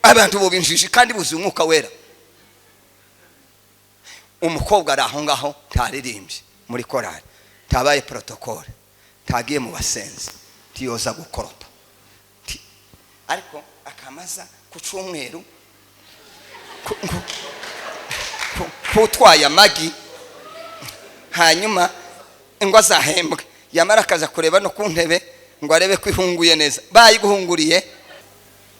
Abantu bo binjiji kandi buzuye Umwuka Wera. Umukobwa ari aho ngaho, ntaririmbye muri korari, ntabaye protocole, ntagiye mu basenzi, ntiyoza gukoropa, ariko akamaza ku cyumweru kutwaye amagi, hanyuma ngo azahembwe, yamara akaza kureba no ku ntebe ngo arebe ko ihunguye neza. Bayiguhunguriye.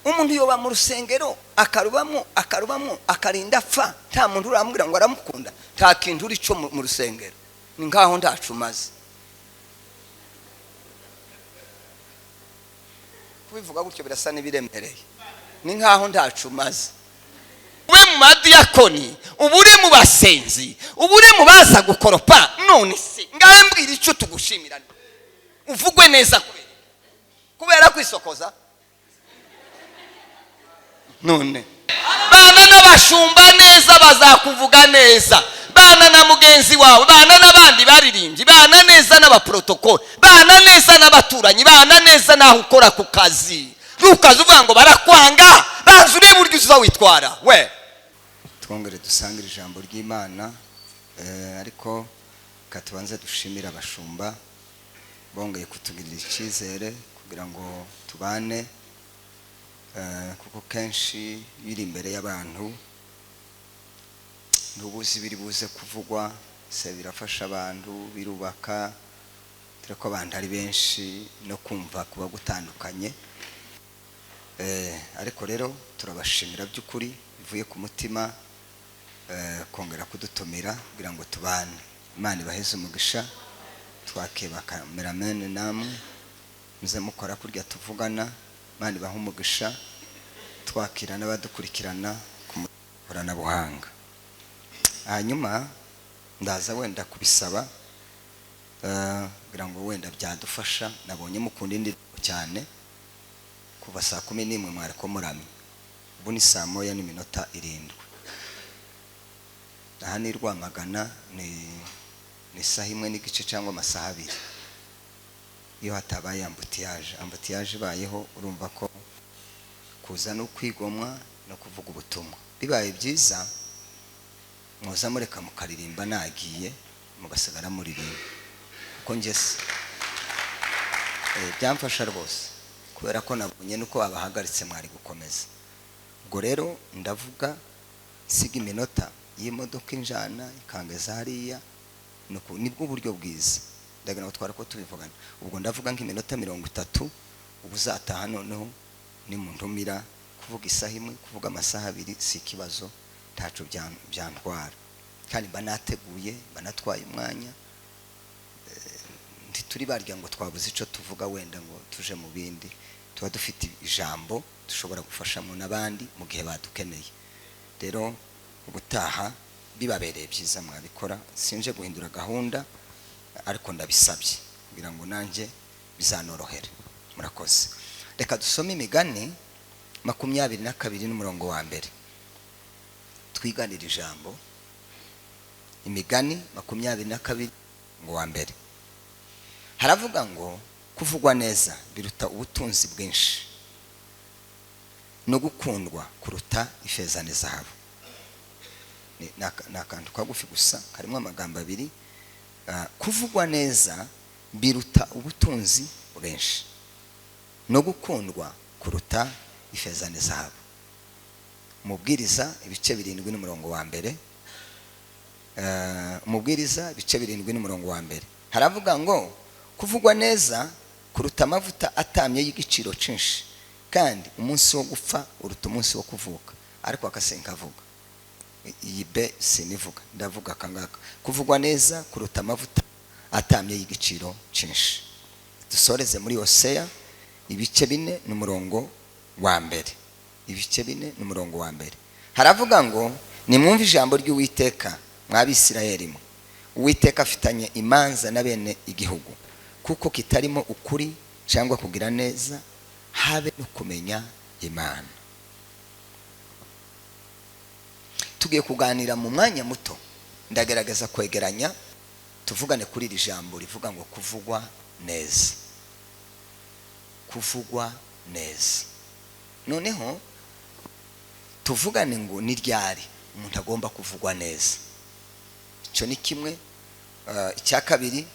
Umuntu yoba mu rusengero akarubamo, akarubamo, akarinda apfa, nta muntu uramubwira ngo aramukunda. Nta kintu uri cyo mu rusengero, ni nkaho ntacu umaze. Kubivuga gutyo birasa n'ibiremereye, ni nkaho ntacu umaze. Ube mu madiyakoni, uba uri mu basenzi, uba uri mu baza gukoropa. None se ngahe mbwira icyo tugushimira, uvugwe neza kubera kwisokoza? None bana n'abashumba neza, bazakuvuga neza. Bana na mugenzi wawe, bana n'abandi baririmbyi, bana neza n'abaprotokole, bana neza n'abaturanyi, bana neza n'aho ukora ku kazi. Ntukaze uvuga ngo barakwanga, banza urebe uburyo uza witwara we. Twongere dusangire ijambo ry'Imana, ariko reka tubanze dushimire abashumba bongeye kutugirira icyizere kugira ngo tubane, kuko kenshi biri imbere y'abantu ntubuzi biri buze kuvugwa. Se birafasha abantu, birubaka, dore ko abantu ari benshi no kumva kuba gutandukanye. Ariko rero turabashimira by'ukuri bivuye ku mutima, kongera kudutumira kugira ngo tubane. Imana ibaheze umugisha. Twakeba kameramene namwe muze mukora kurya tuvugana. Imana ibahe umugisha. Twakira n'abadukurikirana ku ikoranabuhanga. Hanyuma ndaza wenda kubisaba, kugira ngo wenda byadufasha. Nabonye mukunda indirimbo cyane. Kuva saa 11 mwariko muramye, ubu ni saa 1:07. Aha ni Rwamagana, ni isaha 1:30 cyangwa amasaha 2 iyo hatabaye embouteillage. Embouteillage ibayeho, urumva ko kuza no kwigomwa no kuvuga ubutumwa. Bibaye byiza mwoza mureka mukaririmba, nagiye mugasigara muririmba, kuko njye se byamfasha rwose, kubera ko nabonye nuko abahagaritse mwari gukomeza. Ubwo rero ndavuga siga iminota y'imodoka injana ikangeza hariya, nibwo buryo bwiza. Ndagira ngo twara ko tubivugana. Ubwo ndavuga nk'iminota 30, ubu uzataha noneho nimuntumira kuvuga isaha 1, kuvuga amasaha 2 si ikibazo, ntaco byantwara, kandi mba nateguye, mba natwaye umwanya. Ntituri barya ngo twabuze ico tuvuga wenda ngo tuje mu bindi. Tuba dufite ijambo dushobora gufashamo n'abandi mu gihe badukeneye. Rero ubutaha bibabereye byiza mwabikora. Sinje guhindura gahunda, ariko ndabisabye kugira ngo nanjye bizanorohere. Murakoze. Reka dusome Imigani 22 n'umurongo wa 1, twiganire ijambo. Imigani 22 ngo wa 1, haravuga ngo: kuvugwa neza biruta ubutunzi bwinshi, no gukundwa kuruta ifeza n'izahabu. Ni akantu kagufi gusa karimo amagambo 2. Kuvugwa neza biruta ubutunzi bwinshi, no gukundwa kuruta ifeza n'izahabu. Umubwiriza ibice 7 n'umurongo wa 1. Umubwiriza ibice 7 n'umurongo wa 1, haravuga ngo: kuvugwa neza kuruta amavuta atamye y'igiciro cyinshi, kandi umunsi wo gupfa uruta umunsi wo kuvuka. Ariko akasenga avuga iyi be sinivuga, ndavuga akangaka: kuvugwa neza kuruta amavuta atamye y'igiciro cyinshi. Dusoreze muri Hoseya ibice 4 n'umurongo wa 1. Ibice 4 n'umurongo wa 1, haravuga ngo: nimwumve ijambo ry'Uwiteka, mwa Bisirayeli mwe. Uwiteka afitanye imanza na bene igihugu, kuko kitarimo ukuri cyangwa kugira neza, habe no kumenya Imana. Tugiye kuganira mu mwanya muto, ndagerageza kwegeranya tuvugane kuri iri jambo rivuga ngo kuvugwa neza. Kuvugwa neza. Noneho Tuvugane ngo ni ryari umuntu agomba kuvugwa neza. Icyo ni kimwe. Icya kabiri,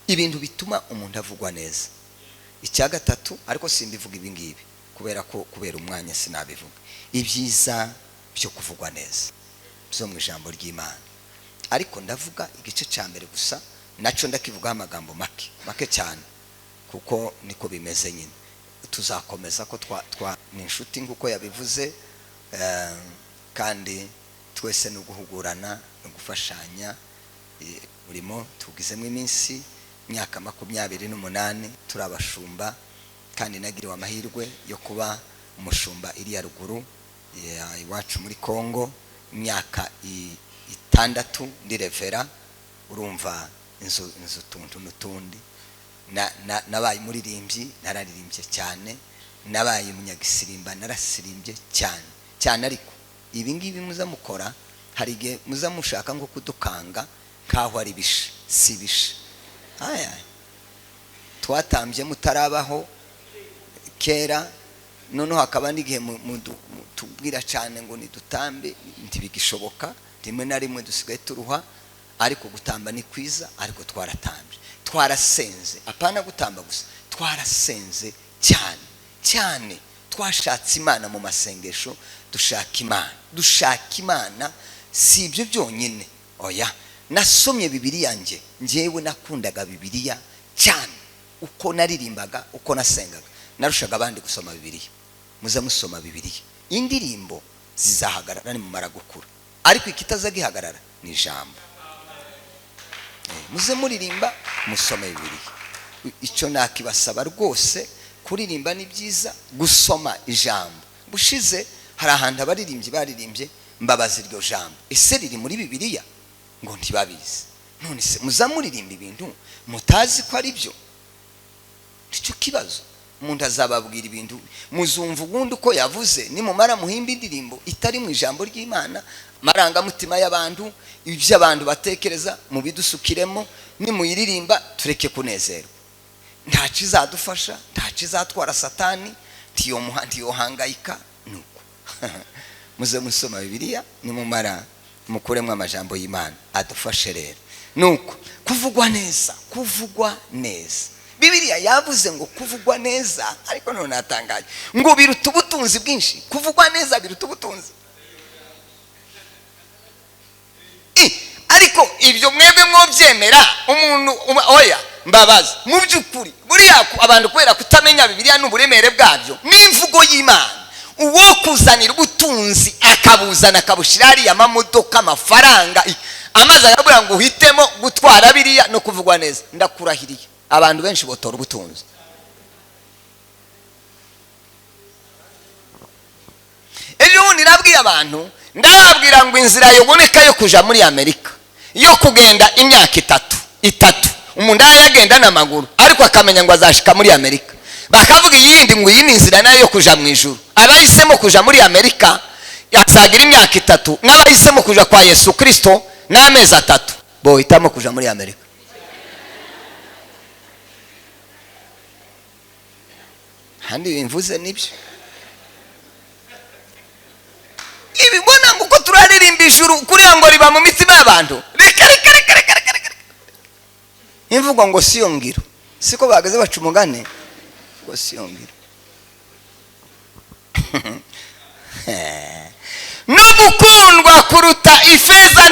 ibintu bituma umuntu avugwa neza. Icya gatatu, ariko simbivuga ibi ngibi kubera ko kubera umwanya sinabivuga, ibyiza byo kuvugwa neza byo mu ijambo ry'Imana. Ariko ndavuga igice cya mbere gusa, nacyo ndakivugaho amagambo make make cyane, kuko niko bimeze nyine. Tuzakomeza ko twa ni inshuti nk'uko yabivuze, kandi twese ni uguhugurana, ni ugufashanya. Urimo tugizemo iminsi imyaka 28 turi abashumba, kandi nagiriwe amahirwe yo kuba umushumba iriya ruguru iwacu muri Kongo imyaka 6 ndi revera. Urumva inzu tuntu n'utundi. Nabaye umuririmbyi, nararirimbye cyane, nabaye umunyagisirimba, narasirimbye cyane cyane. Ariko ibi ngibi muza mukora, hari igihe muza mushaka ngo kudukanga nkaho ari bishe, si bishe. Aya twatambye mutarabaho kera, noneho hakaba n'igihe mutubwira cyane ngo nidutambe, ntibigishoboka, rimwe na rimwe dusigaye turuha. Ariko gutamba ni kwiza, ariko twaratambye, twarasenze, apana gutamba gusa, twarasenze cyane cyane, twashatse Imana mu masengesho, dushaka Imana, dushaka Imana. Si ibyo byonyine, oya, nasomye Bibiliya nge, njyewe nakundaga Bibiliya cyane, uko naririmbaga, uko nasengaga, narushaga abandi gusoma Bibiliya. Muze musoma Bibiliya, indirimbo zizahagarara nimumara gukura, ariko ikitaza gihagarara ni ijambo. Muze muririmba, musome Bibiliya. Icyo nakibasaba rwose, kuririmba ni byiza, gusoma ijambo. Bushize hari ahantu abaririmbyi baririmbye, mbabaza iryo jambo, ese riri muri Bibiliya? Ngo ntibabizi. None se muza muririmba ibintu mutazi ko ari byo? Nicyo kibazo. Umuntu azababwira ibintu muzumva ubundi uko yavuze, nimumara muhimba indirimbo itari mu ijambo ry'Imana, amarangamutima y'abantu, ibyo abantu batekereza mubidusukiremo, nimuyiririmba tureke kunezerwa. Ntacyo izadufasha, ntacyo izatwara Satani, ntiyohangayika. Nuko muze musoma Bibiliya, nimumara mukuremo amajambo y'Imana adufashe. Rero nuko kuvugwa neza, kuvugwa neza. Bibiliya yavuze ngo kuvugwa neza, ariko none natangaye ngo biruta ubutunzi bwinshi. Kuvugwa neza biruta ubutunzi. Ariko ibyo mwebwe mwobyemera umuntu oya mbabaza mu by'ukuri, buriya abantu kubera kutamenya Bibiliya n'uburemere bwabyo n'imvugo y'Imana, uwo kuzanira ubutunzi akabuzana akabushira hariya, amamodoka, amafaranga, amazi, akabura ngo uhitemo gutwara biriya no kuvugwa neza, ndakurahiriye abantu benshi botora ubutunzi. Ejo bundi nabwiye abantu, ndababwira ngo inzira yoboneka yo kuja muri Amerika, yo kugenda imyaka itatu, umuntu yagenda n'amaguru ariko akamenya ngo azashika muri Amerika. Bakavuga iyindi ngo iyi ni inzira nayo yo kuja mu ijuru. Abahisemo kuja muri Amerika yazagira imyaka 3, n'abahisemo kuja kwa Yesu Kristo n'amezi 3, bohitamo kuja muri Amerika. Handi bimvuze nibyo. Ibibona ngo uko turaririmba ijuru kuriya ngo riba mu mitima y'abantu. Reka reka reka reka reka reka. Imvugo ngo siyo ngiro. Siko bageze baca umugani ngo siyo ngiro. No gukundwa kuruta ifeza,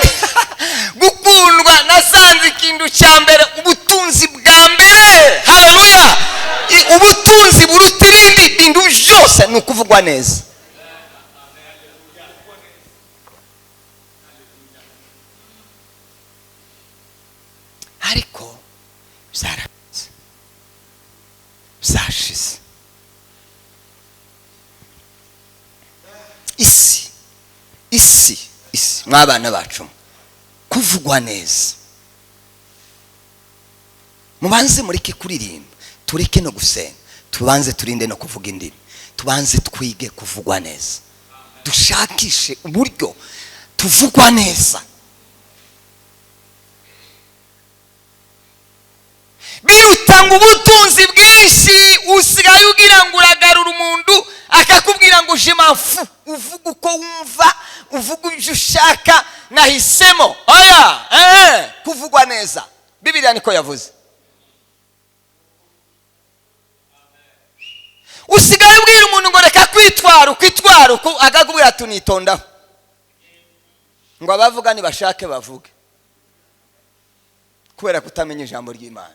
gukundwa nasanze ikintu cya mbere, ubutunzi bwa mbere. Haleluya! Ubutunzi buruta ibindi bintu byose ni ukuvugwa neza. Ariko byarashize, byashize. Isi isi isi, mwabana bacu, kuvugwa neza. Mubanze mureke kuririmba, tureke no gusenga, tubanze turinde no kuvuga indimi, tubanze twige kuvugwa neza, dushakishe uburyo tuvugwa neza. Birutanga ubutunzi bwinshi. Usigaye ugira ngo uragarura umuntu akakubwira Jwanfu, uvuga uko wumva, uvuga ibyo ushaka. Nahisemo oya, kuvugwa neza. Bibiliya niko yavuze. Usigaye ubwira umuntu ngo reka kwitwara ukwitwara uku, akakubwira ati unitondaho, ngo abavuga nibashake bavuge, kubera kutamenya ijambo ry'Imana.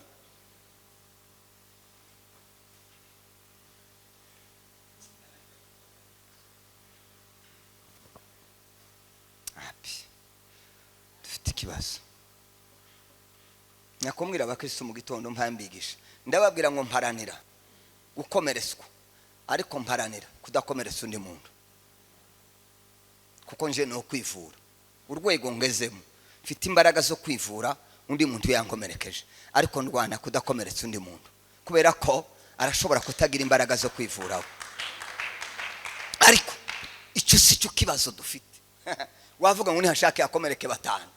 Api, dufite ikibazo. Nyakumbwira abakristo mu gitondo mpambigisha, ndababwira ngo mparanira gukomeretswa, ariko mparanira kudakomeretsa undi muntu, kuko nje no kwivura. Urwego ngezemo mfite imbaraga zo kwivura undi muntu yankomerekeje, ariko ndwana kudakomeretsa undi muntu, kubera ko arashobora kutagira imbaraga zo kwivuraho. Ariko icyo si cyo kibazo dufite. Wavuga ngo nihashake yakomereke batanu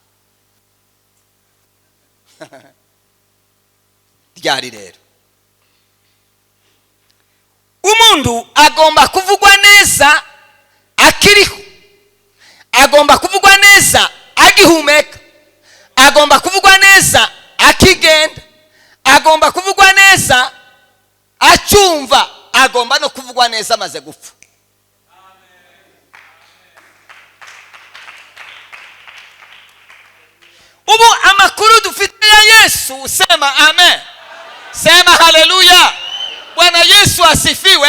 ryari. Rero umuntu agomba kuvugwa neza akiriho, agomba kuvugwa neza agihumeka, agomba kuvugwa neza akigenda, agomba kuvugwa neza acyumva, agomba no kuvugwa neza amaze gupfa. Ubu amakuru dufite ya Yesu, sema amen, sema haleluya, Bwana Yesu asifiwe.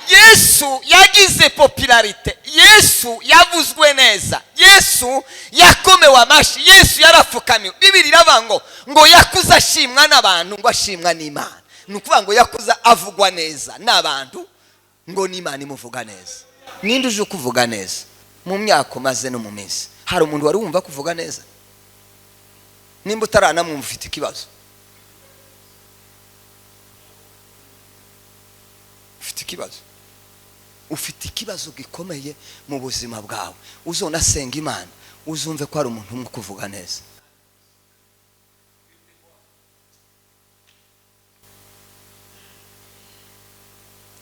Yesu yagize popularite, Yesu yavuzwe neza, Yesu yakomewe amashi, Yesu yarapfukamiwe. Bibiri iravuga ngo yakuze ashimwa n'abantu, ngo ashimwa n'Imana. Ni ukuvuga ngo yakuze avugwa neza n'abantu, ngo n'Imana imuvuga neza. Ninde uje kuvuga neza mu myaka umaze no mu minsi? Hari umuntu wari wumva kuvuga neza? Nimba utaranamwumva ufite ikibazo, ufite ikibazo, ufite ikibazo gikomeye mu buzima bwawe. Uzonasenga Imana uzumve ko hari umuntu umwe ukuvuga neza.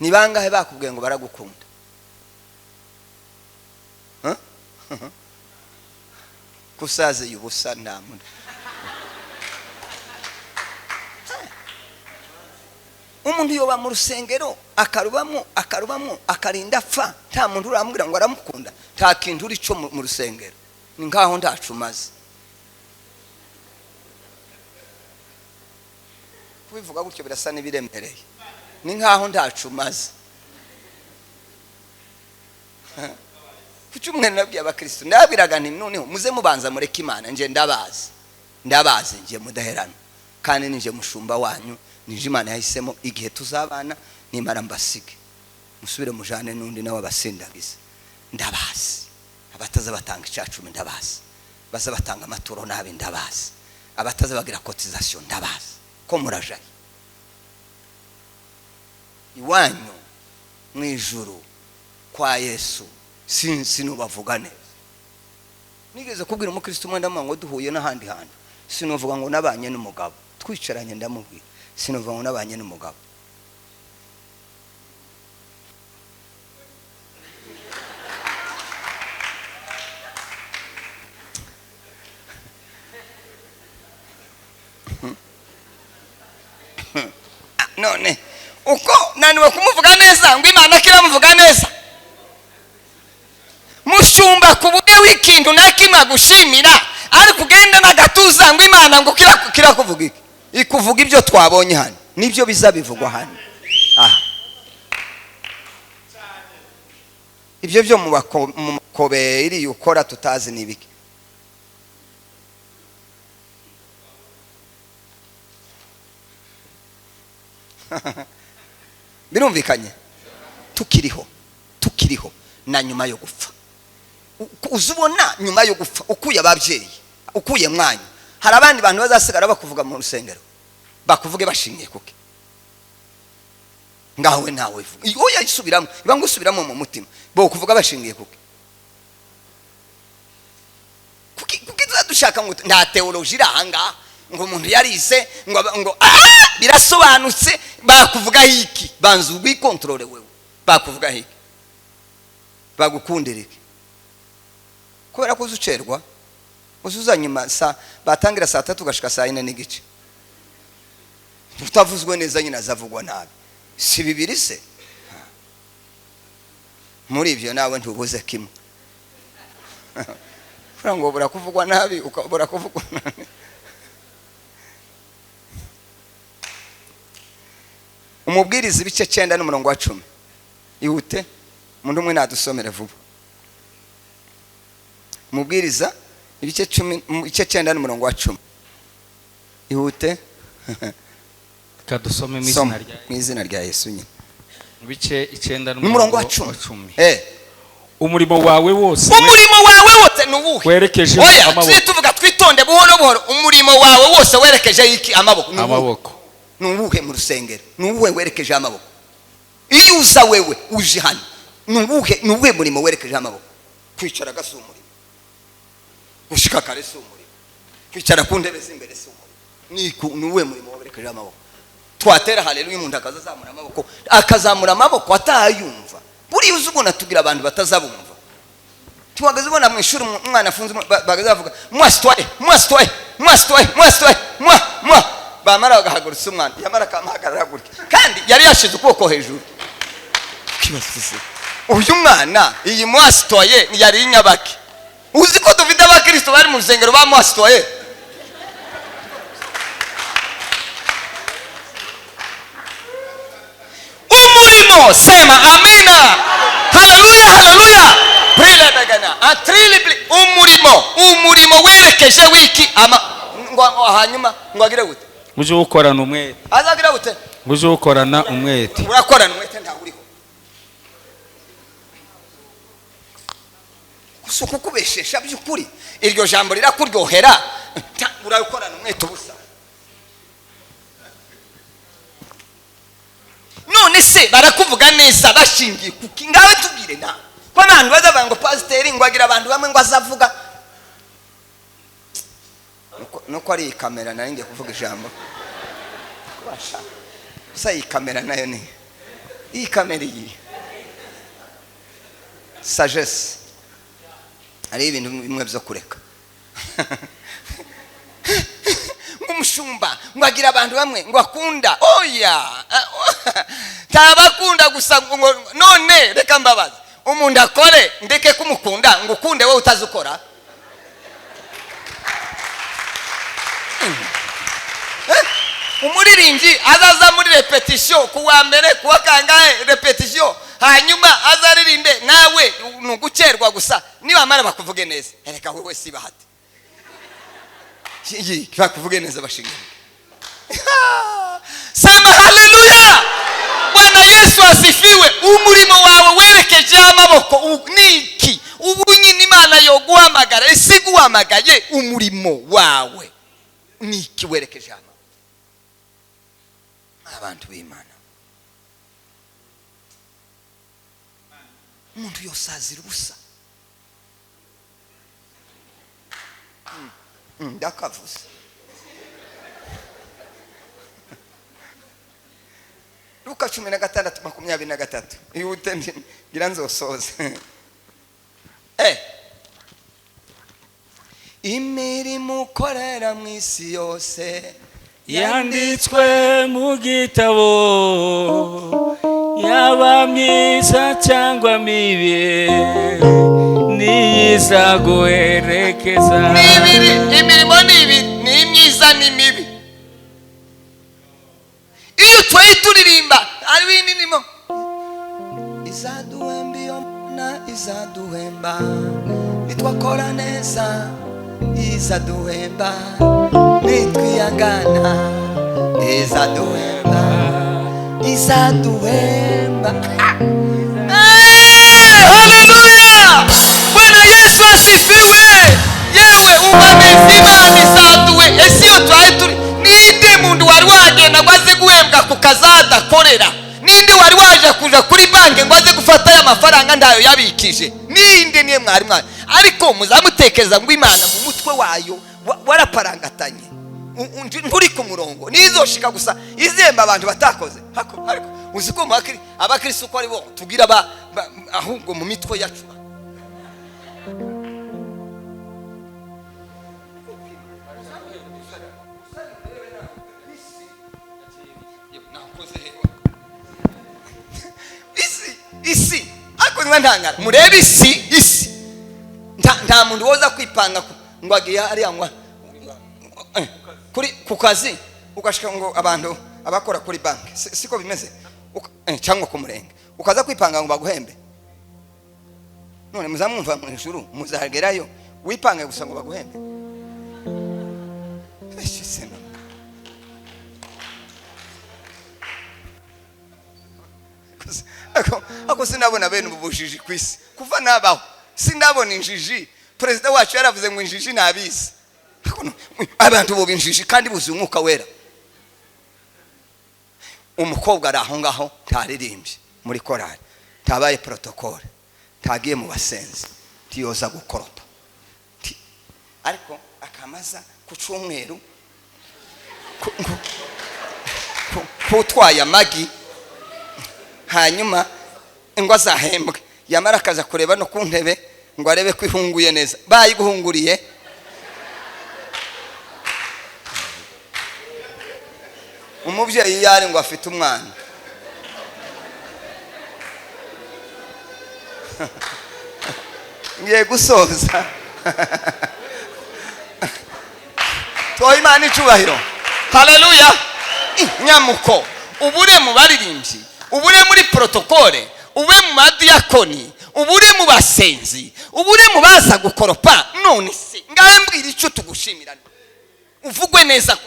Ni bangahe bakubwiye ngo baragukunda? Kusaze ubusa nta muntu. Umuntu yoba mu rusengero akarubamo akarubamo akarinda apfa, nta muntu uramubwira ngo aramukunda, nta kintu uri cyo mu rusengero, ni nkaho ntacumaze. Kubivuga gutyo birasa n'ibiremereye, ni nkaho ntacumaze. Ku cyumweru nabwiye abakristo, ndababwiraga nti noneho muze mubanza mureke Imana, nje ndabazi, ndabazi nje mudaherana, kandi nije mushumba wanyu, nije Imana yahisemo igihe tuzabana, nimara mbasige musubire mujane n'undi nawe abasindagize. Ndabazi abataza batanga icacumi, ndabazi baza batanga amaturo nabi, ndabazi abataza bagira cotisation, ndabazi ko murajaye iwanyu mu ijuru kwa Yesu. Sinubavuga neza. Nigeze kubwira umukristo umwe, ndamubwira ngo duhuye n'ahandi hantu, sinuvuga ngo nabanye n'umugabo, twicaranye ndamubwira sinuvuga ngo nabanye n'umugabo. None uko naniwe kumuvuga neza ngo Imana kiramuvuga neza, mushumba ku buryo w'ikintu na kimwe agushimira, ariko ugenda n'agatuza ngo Imana ngo kirakuvuga iki? Ikuvuga ibyo twabonye hano, nibyo bizabivugwa hano. Aha ibyo byo mu makobe iri ukora tutazi nibiki. Birumvikanye? Tukiriho, tukiriho na nyuma yo gupfa. Uzubona nyuma yo gupfa ukuye ababyeyi, ukuye mwanya, hari abandi bantu bazasigara bakuvuga mu rusengero, bakuvuge bashingiye kuke ngawe nawe vuga. Oya isubiramo, iba ngusubiramo mu mutima, bo kuvuga bashingiye kuke. Kuki dushaka ngo nta theology iranga ngo umuntu yarize ngo birasobanutse, bakuvuga iki? Banza ubwikontrole wewe, bakuvuga iki? Bagukundira iki? Kubera ko uzucerwa, uzuza nyuma, batangira 3:00 ugashika 4:15. Utavuzwe neza nyine azavugwa nabi. Si bibiri se? Muri ibyo nawe ntubuze kimwe. Kugira ngo burakuvugwa nabi, burakuvugwa nabi. Umubwiriza ibice 9 n'umurongo wa 10. Ihute, umuntu umwe nadusomere vuba. Umubwiriza ibice 10, ibice 9 n'umurongo wa 10. Ihute. Kadusome mu izina rya Yesu nyine. Ibice 9 n'umurongo wa 10. Umurimo wawe wose, umurimo wawe wose nuwuhe? Werekeje amaboko. Tuvuga twitonde buhoro buhoro. Umurimo wawe wose werekeje iki? Amaboko. Amaboko. Nuwuhe mu rusengero? Nuwuhe werekeje amaboko? Iyo uza wewe uje hano, nuwuhe murimo werekeje amaboko? Kwicara gasi umurimo, gushika kare si umurimo, kwicara ku ntebe z'imbere si umurimo. Nuwuhe murimo werekeje amaboko? Twatera haleluya, umuntu akazamura amaboko, akazamura amaboko atayumva. Buri uzi ubona tugira abantu batazabumva. Tuhagaze ubona mu ishuri umwana afunze bagazavuga moi citoyen, moi citoyen, moi citoyen, moi citoyen, moi moi. Bamara bagahagurutsa umwana, yamara akamuhagarara gutya, kandi yari yashize ukuboko hejuru. Kibasize uyu mwana iyi moi citoyen yari inyabaki. Uzi ko dufite abakristo bari mu rusengero ba moi citoyen? Umurimo, sema amina, haleluya, haleluya. Prilebegana atrilibli. Umurimo werekeje wiki ama ngo hanyuma ngo agire gute? Uje ukorana umwete. Azagira gute? Uje ukorana umwete. Urakorana umwete ntawe uriho. Gusa kukubeshesha by'ukuri iryo jambo rirakuryohera, urakorana umwete ubusa. None se barakuvuga neza bashingiye kuki? Ngawe tubwire nawe. Ko abantu bazavuga ngo pasiteri ngo agira abantu bamwe ngo azavuga. Nuko ari kamera nayo ngiye kuvuga ijambo. Kubasha. Gusa iyi kamera nayo ni iyi kamera iyi. Sagesse. Ari ibintu bimwe byo kureka. Umushumba ngo agira abantu bamwe ngo akunda. Oya. Tabakunda gusa ngo none reka mbabaze. Umuntu akore ndeke kumukunda ngo ukunde wowe utazukora. Umuririmbyi azaza muri repetition kuwa mbere kuwa kangahe repetition, hanyuma azaririmbe nawe nugucerwa gusa. Niba mara bakuvuge neza, reka wewe sibahate. Yi bakuvuge neza bashinga. Sema haleluya. Bwana Yesu asifiwe. Umurimo wawe werekeje amaboko niki? Ubu nyine Imana yo guhamagara isiguhamagaye, umurimo wawe niki werekeje amaboko? Abantu b'Imana, umuntu yosazira ubusa. Ndakavuze. Luka 16:23. Ihute ngira nzosoze. Imirimo ukorera mu isi yose yanditswe mu gitabo, yaba myiza cyangwa mibi, niyiza guherekeza. Imirimo ni ibiri, ni myiza ni mibi. Iyo twaye turirimba ari imirimo izaduhemba, iyo na izaduhemba, nitwakora neza izaduhemba, nitwiyangana izaduhemba, izaduhemba. Haleluya! Bwana Yesu asifiwe. Yewe umwami Imana izaduhe. Ese iyo twaye turi ninde muntu wari wagenda ngo aze guhembwa ku kazada korera? Ninde wari waje kuja kuri banki ngo aze gufata ya mafaranga ndayo yabikije? Ninde? Niye mwari mwari. Ariko muzamutekereza ngo Imana mu mutwe wayo waraparangatanye, nturi ku murongo, nizoshika gusa izemba abantu batakoze. Ariko uzi ko abakristo uko ari bo tugira ahubwo mu mitwe yacu Isi ariko ntangara murebe isi nta muntu woza kwipanga ngo agiye hariya ngo kuri ku kazi ugashika ngo abantu abakora kuri banki siko bimeze, cyangwa ku murenge ukaza kwipanga ngo baguhembe. None muzamwumva mu ijuru, muzagerayo wipange gusa ngo baguhembe. Ako sinabona bene ubujiji kwisi kuva nabaho, sinabona injiji. Perezida wacu yaravuze ngo injiji nabizi. Abantu bo binjiji kandi buzuye umwuka wera. Umukobwa ari aho ngaho ntaririmbye muri korali, ntabaye protocole, ntagiye mu basenzi, ntiyoza gukoropa, ariko akamaza ku cyumweru kutwaye amagi, hanyuma ngo azahembwe, yamara akaza kureba no ku ntebe ngo arebe ko ihunguye neza. Bayiguhunguriye. Umubyeyi yari ngo afite umwana. Ngiye gusoza. Tuha Imana icubahiro. Haleluya. Nyamuko ubure mu baririmbyi, ubure muri protokole, ube mu madiyakoni, ubure mu basenzi, ubure mu baza gukoropa. None se ngahe mbwira icyo tugushimira, uvugwe neza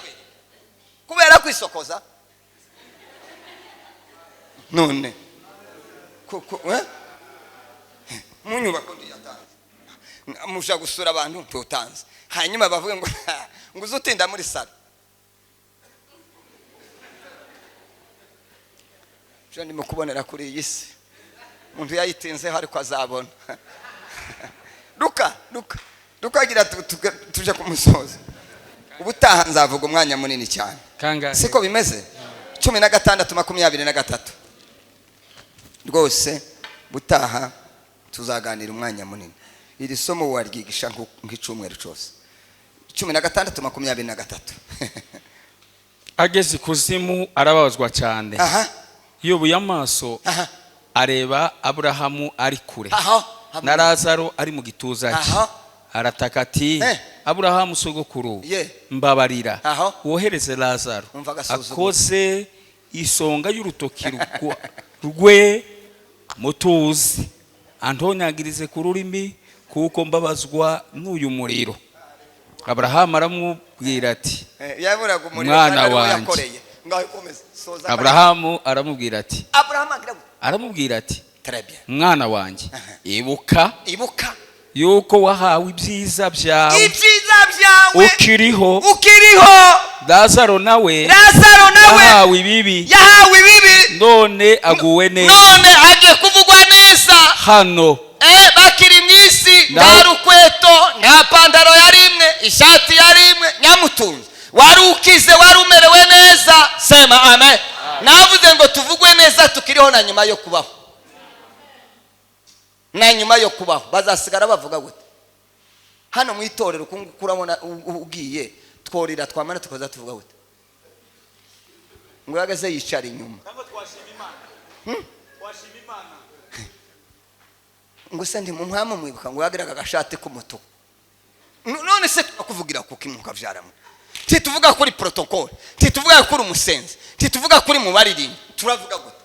kubera kwisokoza. None mu nyubako ndiyatanze, muja gusura abantu ntutanze, hanyuma bavuge ngo ngo uzutinda muri salo. Je ndimo kubonera kuri iyi si, umuntu yayitinzeho ariko azabona. Luka agira tuje kumusoza. Ubutaha nzavuga umwanya munini cyane. Siko bimeze? 16:23 rwose butaha tuzaganira umwanya munini. Iri somo waryigisha nk'icumweru cyose. 16:23. Ageze ikuzimu arababazwa cyane. Yubuye amaso areba Aburahamu ari kure na Lazaro ari mu gituza cye, arataka ati Aburahamu sogokuru, mbabarira wohereze Lazaro akoze isonga y'urutoki rwe mutuzi, antonyagirize ku rurimi, kuko mbabazwa n'uyu muriro. Aburahamu aramubwira ati mwana wanjye. Aburahamu aramubwira ati mwana wanjye, ibuka yuko wahawe ibyiza byawe ukiriho, Lazaro nawe yahawe ibibi, none aguwe neza, none agiye kuvugwa neza hano. Bakiri mu isi nta rukweto, nta pantaro yari imwe, ishati yari imwe, nyamutunzi wari ukize, wari umerewe neza. Sema amen. Navuze ngo tuvugwe neza tukiriho na nyuma yo kubaho. Na nyuma yo kubaho bazasigara bavuga gute? Hano mu itorero kurabona ugiye tworira twamara tukaza tuvuga gute? Ngo yagaze yicara inyuma. Ngo se ndi mu mwami mwibuka ngo yagiraga agashati k'umutuku. None se tukuvugira kuko imuka vyaramo. Tituvuga kuri protocole, tituvuga kuri umusenzi, tituvuga kuri mubaririmbyi, turavuga gute?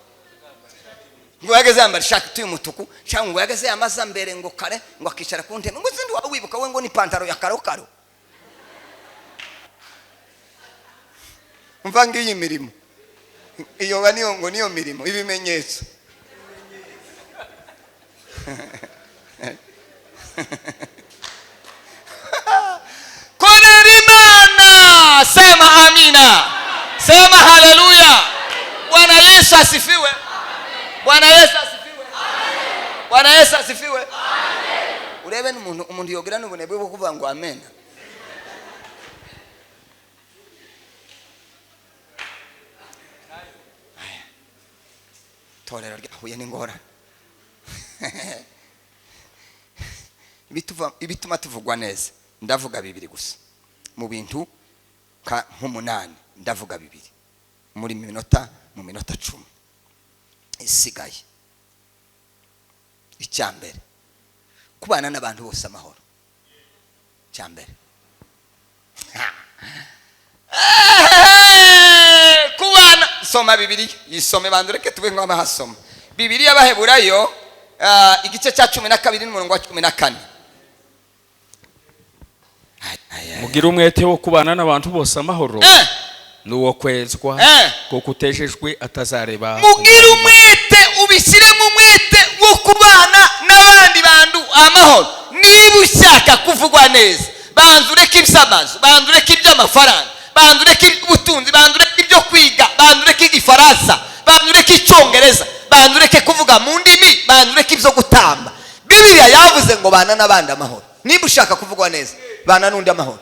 Ngo yageze yambara ishati y'umutuku, cyangwa ngo yageze yamaza mbere ngo kare ngo akicara ku ntebe, ngo zindi waba wibuka we ngo ni pantaro ya karokaro. Mva ngiyi mirimo iyo ba niyo ngo niyo mirimo ibimenyetso. Korera Imana, sema amina, sema haleluya. Bwana Yesu asifiwe. Bwana Yesu asifiwe. Bwana Yesu asifiwe. Amen. Urebe umuntu yogira n'ubunebwe bwo kuvuga ngo amen. Torero ryahuye n'ingorane. Ibituma tuvugwa neza, ndavuga bibiri gusa mu bintu nk'umunani, ndavuga bibiri muri minota, mu minota 10 isigaye. Icya mbere, kubana n'abantu bose amahoro. Icya mbere, kubana. Soma Bibiliya, yisome, bantu reke tube nk'abahasoma Bibiliya. Abaheburayo igice cya 12 n'umurongo wa 14. Ay, ay, ay. Mugire umwete wo kubana n'abantu bose amahoro n'uwo kwezwa, kuko utejejwe atazareba. Mugire umwete, ubishyiremo umwete wo kubana n'abandi bantu amahoro. Niba ushaka kuvugwa neza, banza ureke iby'amazu, banza ureke iby'amafaranga, banza ureke iby'ubutunzi, banza ureke ibyo kwiga, banza ureke Igifaransa, banza ureke Icyongereza, banza ureke kuvuga mu ndimi, banza ureke ibyo gutamba. Bibiliya yavuze ngo bana n'abandi amahoro. Niba ushaka kuvugwa neza, bana n'undi amahoro.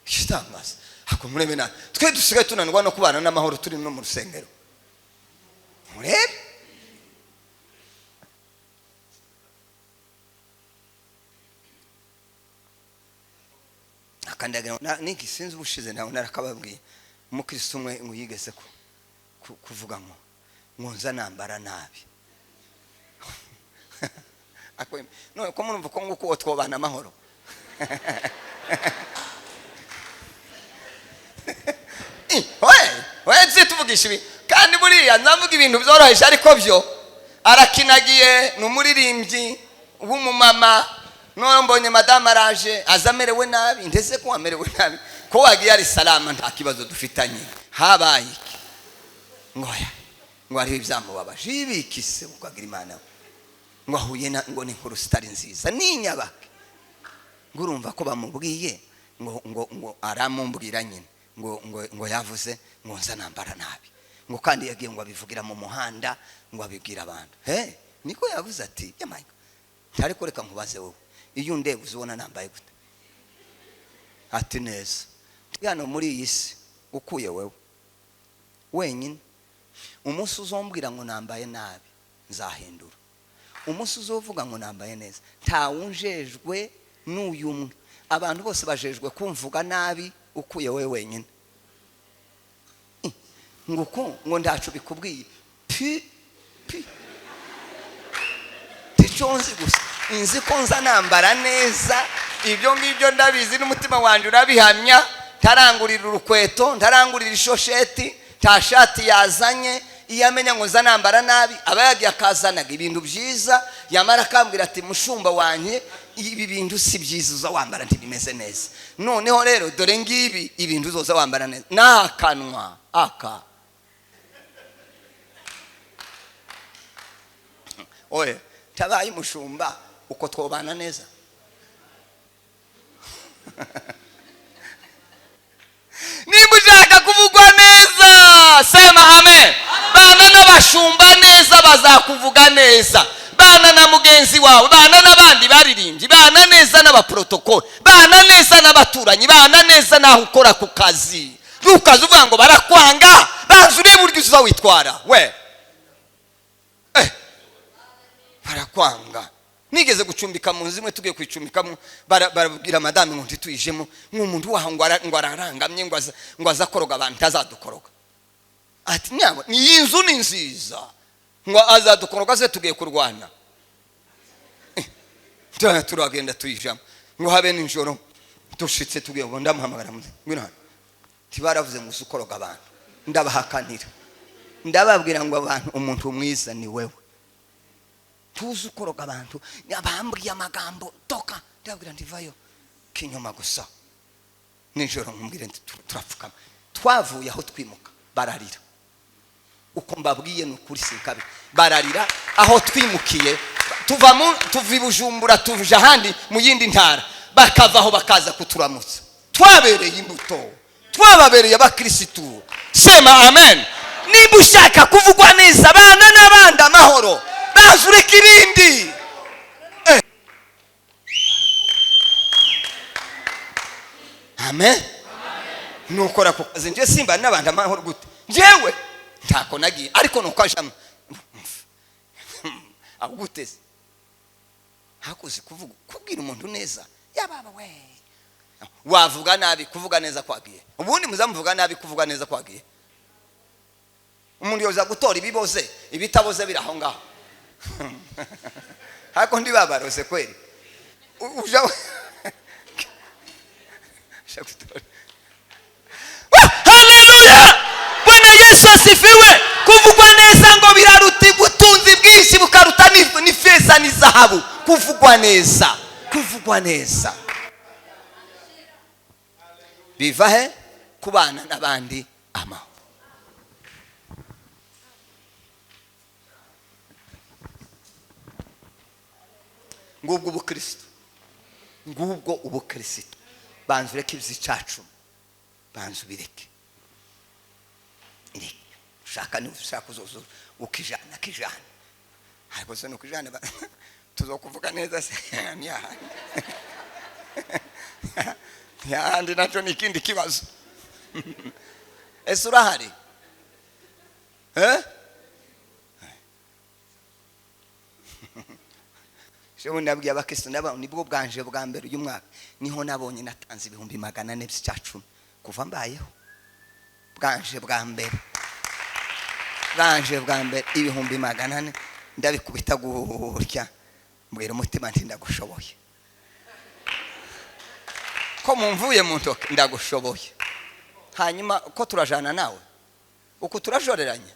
Igitangaza, hako murebe nawe, twe dusigaye tunanirwa no kubana n'amahoro turi no mu rusengero. Murebe, akandagira niki, sinzi, ubushize nawe narakababwiye. Umukristo umwe ngo yigeze kuvuga ngo nza nambara nabi. None ko murumva ko nguko uwo twobana amahoro? We tuze tuvugisha ibi, kandi buriya nzavuga ibintu byoroheje, ariko byo arakinagiye. Ni umuririmbyi w'umumama. None mbonye madamu araje, aza amerewe nabi. Ndetse ko amerewe nabi, ko wagiye ari salama, nta kibazo dufitanye, habaye iki? Ngo oya, ngo hariho ibyamubabaje. Ibiki se ukagira Imana we? Ngo ahuye na ngo ni inkuru zitari nziza n'inyabake. Ngo urumva ko bamubwiye ngo aramumbwira nyine ngo yavuze ngo nza nambara nabi, ngo kandi yagiye ngo abivugira mu muhanda, ngo abibwira abantu. He niko yavuze ati yamaye, ariko reka nkubaze wowe, iyo undeba uzubona nambaye gute? Ati neza. Hano muri iyi si ukuye wewe wenyine, umunsi uzombwira ngo nambaye nabi nzahindura, umunsi uzovuga ngo nambaye neza, ntawunjejwe n'uyu umwe. Abantu bose bajejwe kumvuga nabi ukuye wewe wenyine. Nguko ngo ndacu bikubwiye pi pi ticonzi gusa, inzi ko nza nambara neza, ibyo ngibyo ndabizi n'umutima wanjye urabihamya. Ntarangurira urukweto, ntarangurira ishosheti, nta shati yazanye. Iyo amenya ngo nza nambara nabi, aba yagiye akazanaga ibintu byiza, yamara akambwira ati mushumba wanjye, ibi bintu si byiza uza wambara, ntibimeze neza. Noneho rero dore ngibi ibintu uzoza wambara neza. N'akanwa aka oye tabaye umushumba, uko twobana neza. Niba ushaka kuvugwa neza, sema amen. Bana n'abashumba neza, bazakuvuga neza. Bana na mugenzi wawe, bana n'abandi baririmbyi, bana neza n'abaprotokole, bana neza n'abaturanyi, bana neza n'aho ukora ku kazi. Ntukaze uvuga ngo barakwanga, banza urebe uburyo uza witwara we. Barakwanga. Nigeze gucumbika mu nzu imwe, tugiye kwicumbikamo, barabwira madame ngo ntituyijemo, nk'umuntu waho ngo ararangamye, ngo aza akoroga abantu, ntazadukoroga. Ati nyabo, ni iyi nzu ni nziza, ngo azadukoroga se tugiye kurwana. Turagenda tuyijamo, ngo habe nijoro dushitse tugiye, ngo ndamuhamagara, ngwino hano. Ntibaravuze ngo uze ukoroga abantu, ndabahakanira, ndababwira ngo abantu, umuntu mwiza ni wewe, tuzi ukoroga abantu. Bambwiye amagambo toka, ndababwira ndivayo kinyoma gusa. Nijoro nkumbwire nti turapfukama. Twavuye aho twimuka bararira, uko mbabwiye ni ukuri sinkabi, bararira aho twimukiye, tuva i Bujumbura tuja ahandi mu yindi ntara, bakava aho bakaza kuturamutsa. Twabereye imbuto, twababereye abakirisitu. Sema amen. Niba ushaka kuvugwa neza, bana n'abandi amahoro, baza ureke ibindi. Amen. Nukora ku kazi, nje simba n'abandi amahoro gute? Jewe ntako nagiye, ariko nuko ajamo aguteze hakuzi kuvuga, kubwira umuntu neza yababa we wavuga nabi, kuvuga neza kwagiye. Ubundi muzamuvuga nabi, kuvuga neza kwagiye. Umuntu yoza gutora ibiboze, ibitaboze biri aho ngaho. Hako ndi babarose kweli. Uja gutora. Haleluya! Bwana Yesu asifiwe. Kuvugwa neza ngo biraruta ubutunzi bwinshi, bukaruta n'ifeza n'izahabu. Kuvugwa neza, kuvugwa neza biva he? Kubana n'abandi amahoro. Ngubwo ubukristo, ngubwo ubukristo. Banza ureke iby'icacu, banza ubireke. Ireke ushaka ni ushaka uzozo ukijana kijana, ariko se nukijana tuzokuvuga neza se ntiyahandi ntiyahandi, nacyo ni ikindi kibazo. Ese urahari? Ubundi nabwiye abakristo nibwo bwanje bwa mbere uyu mwaka niho nabonye natanze 400,000 by'icacumi kuva mbayeho. Bwanje bwa mbere, bwanje bwa mbere 400,000 ndabikubita gutya, mbwira umutima nti ndagushoboye, ko mumvuye mu ntoki ndagushoboye. Hanyuma ko turajana nawe uko turajoreranye,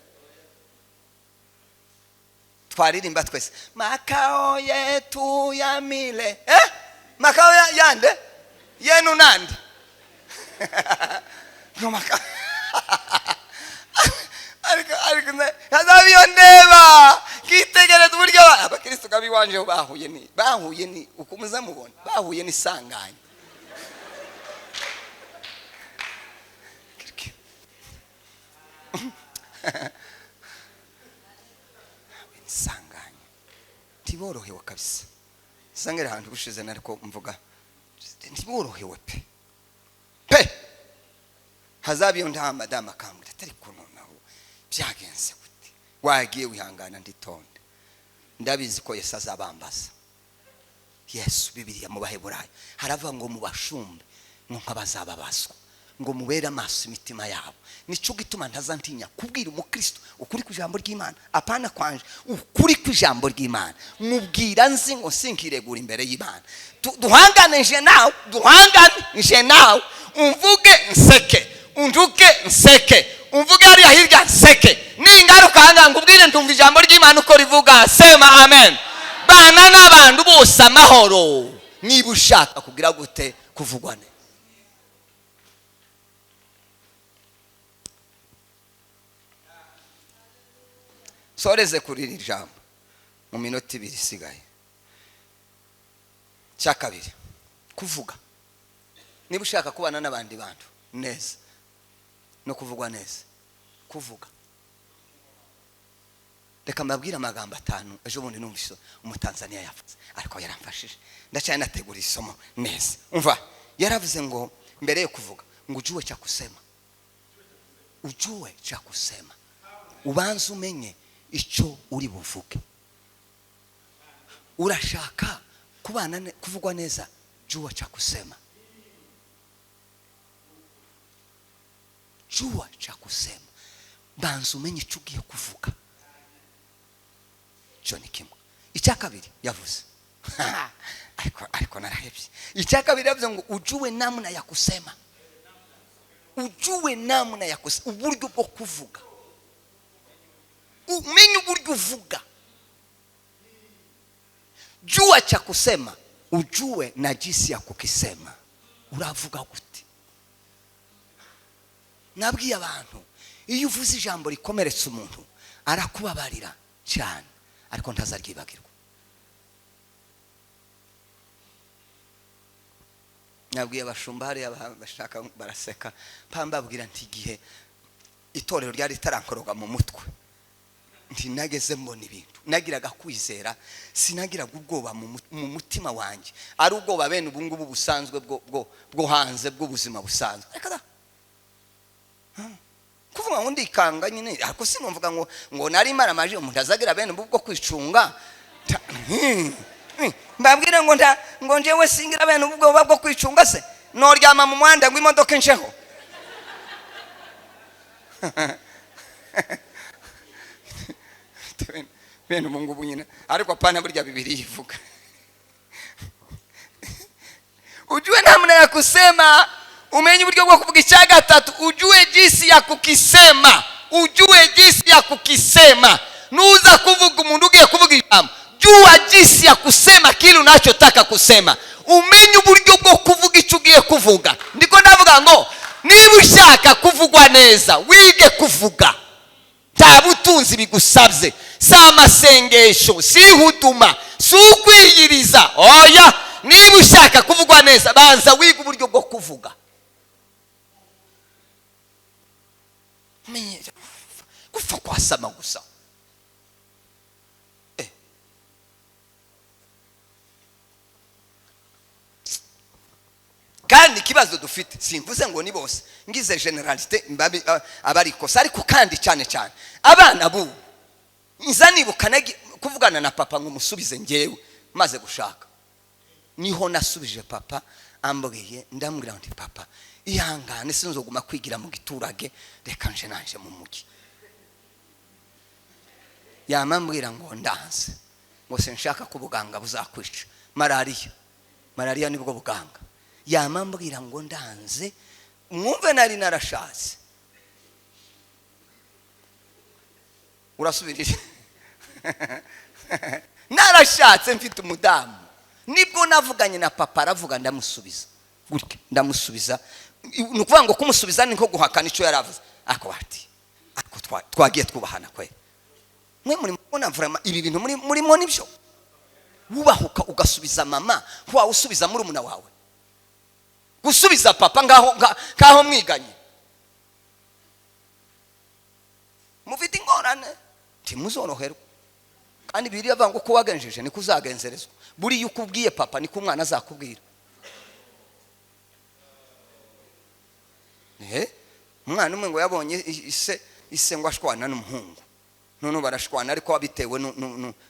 twaririmba twese makao yetu ya mile. Makao yande yenu nande no makao ariko ariko hazabiyo ndeba kitegereza uburyo abakristo kabiwanje bahuye ni uko muzamubona bahuye ni sanganya. Sanganya ntiborohewe kabisa. Sangera ahantu bushize nariko mvuga ntiborohewe pe pe. Hazabiyo nta madama akambwira atari kunonaho byagenze gute, wagiye wihangana nditonde, ndabizi ko Yesu azabambaza. Yesu Bibiliya mu Baheburayo haravuga ngo mubashumbe ngo nk'abazababazwa, ngo mubere amaso imitima yabo. Nico gituma ntazantinya kubwira umukristo ukuri ku ijambo ry'Imana, apana kwanje, ukuri ku ijambo ry'Imana mubwira nzi ngo sinkiregura imbere y'Imana. Duhangane nje nawe, duhangane nje nawe, umvuge nseke, unduke nseke, umvuge hariya hirya nseke, ningaruka hanga ngubwire ntumva ijambo ry'Imana uko rivuga. Sema amen. Bana n'abantu bose amahoro. Niba ushaka kugira gute kuvugwa neza. Soreze kuri iri jambo mu minota ibiri isigaye. Cya kabiri, kuvuga. Niba ushaka kubana n'abandi bantu neza no kuvugwa neza, kuvuga. Reka mbabwire amagambo 5 ejo bundi numvise umutanzania yavuze, ariko yaramfashije ndacyari nategura isomo neza. Umva, yaravuze ngo mbere yo kuvuga ngo ujue cha kusema, ujue cha kusema, ubanze umenye icyo uri buvuge. Urashaka kubana kuvugwa neza, jua cha kusema, jua cha kusema, banza umenye icyo ugiye kuvuga. Cyo ni kimwe. Icya kabiri yavuze ariko narahebye. Icya kabiri yavuze ngo ujue namna ya kusema, ujue namna ya kusema, uburyo bwo kuvuga, umenye uburyo uvuga. Jua cha kusema, ujue na jinsi ya kukisema. Uravuga gute? Nabwiye abantu iyo uvuze ijambo rikomeretsa umuntu arakubabarira cyane, ariko ntazaryibagirwa. Nabwiye abashumba hariya bashaka baraseka, pambabwira nti igihe itorero ryari ritarankoroga mu mutwe nti nageze mbona ibintu, nagiraga kwizera, sinagiraga ubwoba mu mutima wanjye, ari ubwoba bene ubu ngubu busanzwe bwo hanze bw'ubuzima busanzwe. Reka da kuvuga Ngo ndikanga nyine, ariko sinumvuga ngo nari maramaje umuntu azagira bene ubwo kwicunga. Mbabwire ngo nda ngo njewe singira bene ubwo bwo kwicunga, se noryama mu muhanda ngo imodoka insheho. Bene ubu ngubu nyine, ariko apana burya Bibiri ivuga. Ujue namna ya kusema, umenye uburyo bwo kuvuga. Icya gatatu, ujue jinsi ya kukisema, ujue jinsi ya kukisema. Nuza kuvuga, umuntu ugiye kuvuga ijambo, jua jinsi ya kusema kile unachotaka kusema. Umenye uburyo bwo kuvuga icyo ugiye kuvuga. Ndiko ndavuga ngo niba ushaka kuvugwa neza, wige kuvuga. Nta butunzi bigusabye, si amasengesho, si ihuduma, si ukwiyiriza, oya. Niba ushaka kuvugwa neza, banza wiga uburyo bwo kuvuga. Umenye gupfa kwasama gusa. Kandi ikibazo dufite, simvuze ngo ni bose, ngize généralité mbabi abari ikosa, ariko kandi cyane cyane abana bubu. Nza nibuka kuvugana na papa ngo musubize ngewe maze gushaka, niho nasubije papa ambwiye, ndamubwira nti: "Papa, ihangane, sinzoguma kwigira mu giturage, reka nje nanje mu mugi." Yamambwira ngo ndanze, ngo sinshaka ko ubuganga buzakwica, malariya, malariya nibwo buganga. Yamambwira ngo ndanze. Mwumve, nari narashatse, urasubirije, narashatse mfite umudamu, nibwo navuganye na papa, aravuga, ndamusubiza gutya, ndamusubiza. Ni ukuvuga ngo kumusubiza ni nko guhakana icyo yari avuze. Ariko bati ariko twagiye twubahana kwe. Mwe muri mubona vraiment ibi bintu muri murimo nibyo wubahuka ugasubiza mama, wawe usubiza murumuna wawe, gusubiza papa ngaho ngaho mwiganye, mufite ingorane, ntimuzoroherwa. Kandi biriya avuga ngo uko wagenjeje niko uzagenzerezwa. Buriya uko ubwiye papa niko umwana azakubwira. Umwana umwe ngo yabonye ise ngo ashwana n'umuhungu, none barashwana ariko bitewe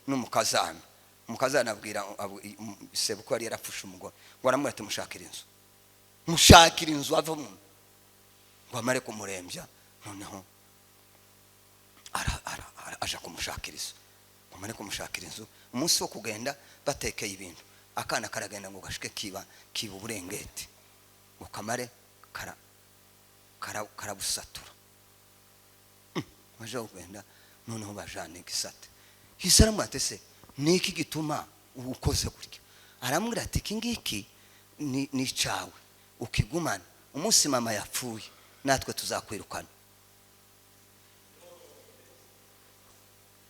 n'umukazana. Umukazana abwira sebukwe yari yarapfushe umugore, ngo aramubwira ati: "Mushakira inzu, mushakira inzu avamo." Ngo amare kumurembya, noneho aja kumushakira inzu. Ngo amare kumushakira inzu, umunsi wo kugenda batekeye ibintu, akana karagenda ngo gashike kiba uburengeti, ngo kamare karabusatura. Baje kugenda, noneho bajana igisate. Hise aramubwira ati: "Se niki gituma ukoze gutya?" Aramubwira ati: "Iki ngiki ni icawe, ukigumana. Umunsi mama yapfuye, natwe tuzakwirukana."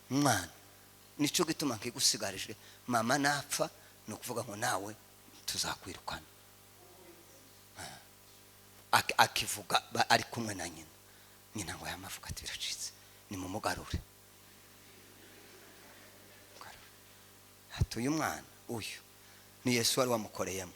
Mwana, nicyo gituma nkigusigarije. Mama napfa, ni ukuvuga ngo nawe tuzakwirukana. Akivuga ari kumwe na nyina. Nyina ngo yamavuga ati: "Biracitse, nimumugarure." Ati: "Uyu mwana uyu ni Yesu wari wamukoreyemo."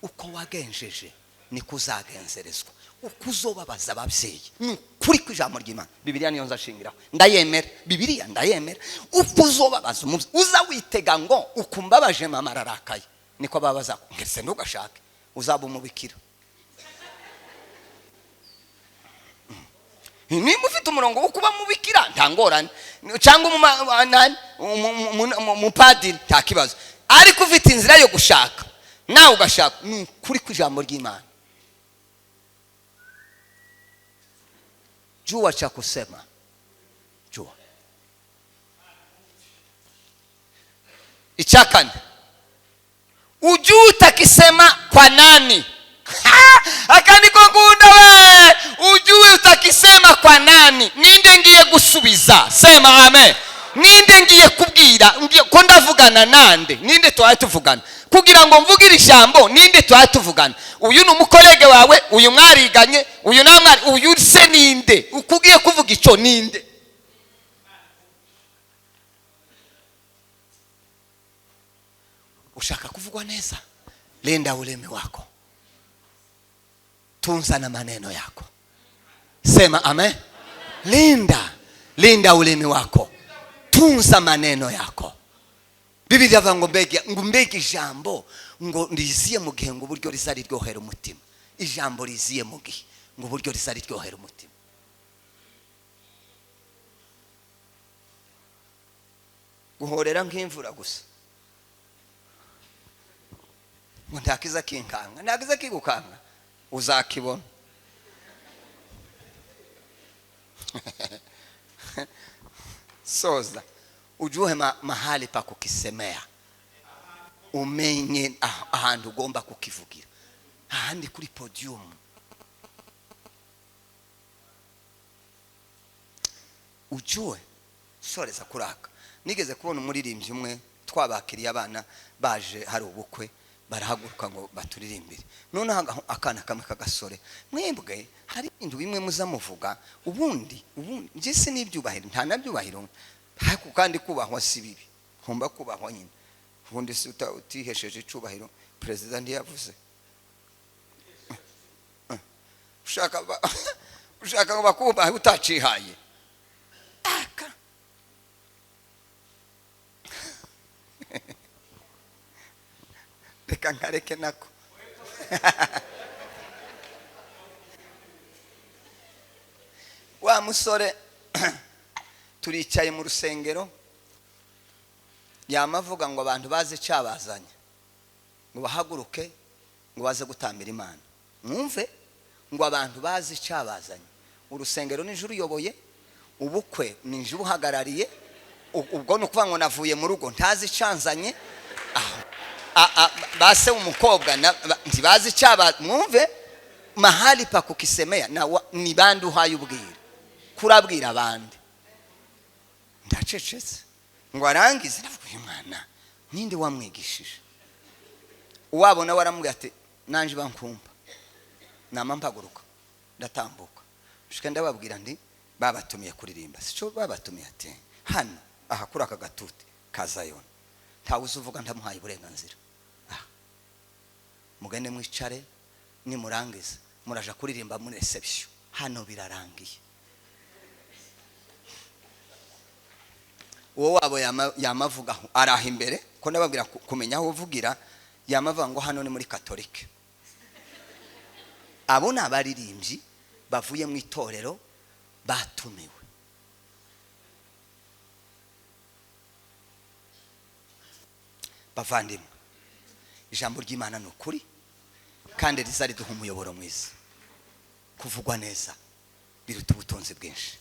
Uko wagenjeje niko uzagenzerezwa. Uko uzobabaza ababyeyi, ni ukuri kw'ijambo ry'Imana, Bibiliya niyo nzashingiraho, ndayemera, Bibiliya ndayemera. Uko uzobabaza umubyeyi, uza witega ngo ukumbabaje mama ararakaye, niko babaza ngese. Ntugashake, uzaba umubikira. Nimba ufite umurongo wo kuba mubikira, nta ngorane, cyangwa umupadiri, nta kibazo. Ariko ufite inzira yo gushaka, nawe ugashaka, ni ukuri kw'ijambo ry'Imana. Jua cha kusema, jua. Icya kane, ujue utakisema kwa nani. Aka niko nkunda we. Ujue utakisema kwa nani. Ninde ngiye gusubiza? Sema amen. Ninde ngiye kubwira? Ko ndavugana nande? Ninde twari tuvugana kugira ngo mvugire ijambo? Ninde twari tuvugana? Uyu ni umukolege wawe, uyu mwariganye, uyu namwari, uyu se ninde uko ugiye kuvuga icyo? Ninde ushaka kuvugwa neza? Linda ulimi wako, tunza na maneno yako. Sema amen. Linda, linda ulimi wako, tunza maneno yako. Bibiliya avuga ngo mbega, ngo mbega ijambo ngo riziye mu gihe, ngo uburyo rizariryohera umutima. Ijambo riziye mu gihe, ngo uburyo rizariryohera umutima. Guhorera nk'imvura gusa, ngo ntakiza kinkanga, ntakiza kigukanga, uzakibona. Soza ujue mahali pa kukisemea, umenye ahantu ugomba kukivugira, ahandi kuri podium. Ujue soreza kuraka. Nigeze kubona umuririmbyi umwe twabakiriye abana baje hari ubukwe, barahaguruka ngo baturirimbire. Noneho akana kamwe kagasore, mwebwe hari ibintu bimwe muzamuvuga ubundi nje se n'ibyubahiro nta nabyubahiro, ariko kandi kubahwa si bibi, ngomba kubahwa nyine. Ubundi se utihesheje icubahiro, perezida ntiyavuze. Ushaka ngo bakubahe utacihaye. Aka reka nkareke nako. Wa musore turicaye mu rusengero, yamavuga ngo abantu baze cyabazanye, ngo bahaguruke ngo baze gutambira Imana. Mwumve ngo abantu baze cyabazanye. Urusengero ni juru uyoboye, ubukwe ni juru uhagarariye, ubwo ni ukuvuga ngo navuye mu rugo ntazi cyanzanye. Base umukobwa ntibazi cyaba. Mwumve mahali pa kukisemea na ni bandi uhaye ubwira, kurabwira abandi. Ndacecetse ngo arangize, ndavuga uyu mwana ninde wamwigishije? Uwabona waramubwira ati nanje bankumva, nama mpaguruka ndatambuka, shika ndababwira ndi babatumiye kuririmba, sico babatumiye ati hano aha kuri aka gatuti kazayona ntawe uzuvuga ndamuhaye uburenganzira. Mugende mwicare, nimurangiza muraja kuririmba muri reception, hano birarangiye. Uwo wabo yamavuga araha imbere, ko ndababwira kumenya aho uvugira, yamavuga ngo hano ni muri Katolike. Abo ni abaririmbyi bavuye mu itorero batumiwe. Bavandimwe, ijambo ry'Imana ni ukuri kandi rizariduha umuyoboro mwiza. Kuvugwa neza biruta ubutunzi bwinshi.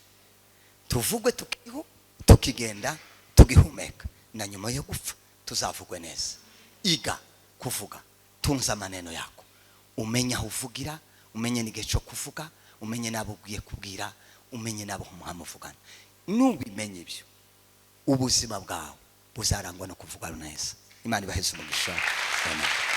Tuvugwe tukiriho, tukigenda, tugihumeka, na nyuma yo gupfa tuzavugwe neza. Iga kuvuga, tunza maneno yako, umenye aho uvugira, umenye n'igihe cyo kuvuga, umenye n'abo ugiye kubwira, umenye n'abo muhamuvugana. Nubimenye ibyo, ubuzima bwawe buzarangwa no kuvuga neza. Imana ibaheze umugisha. Amen.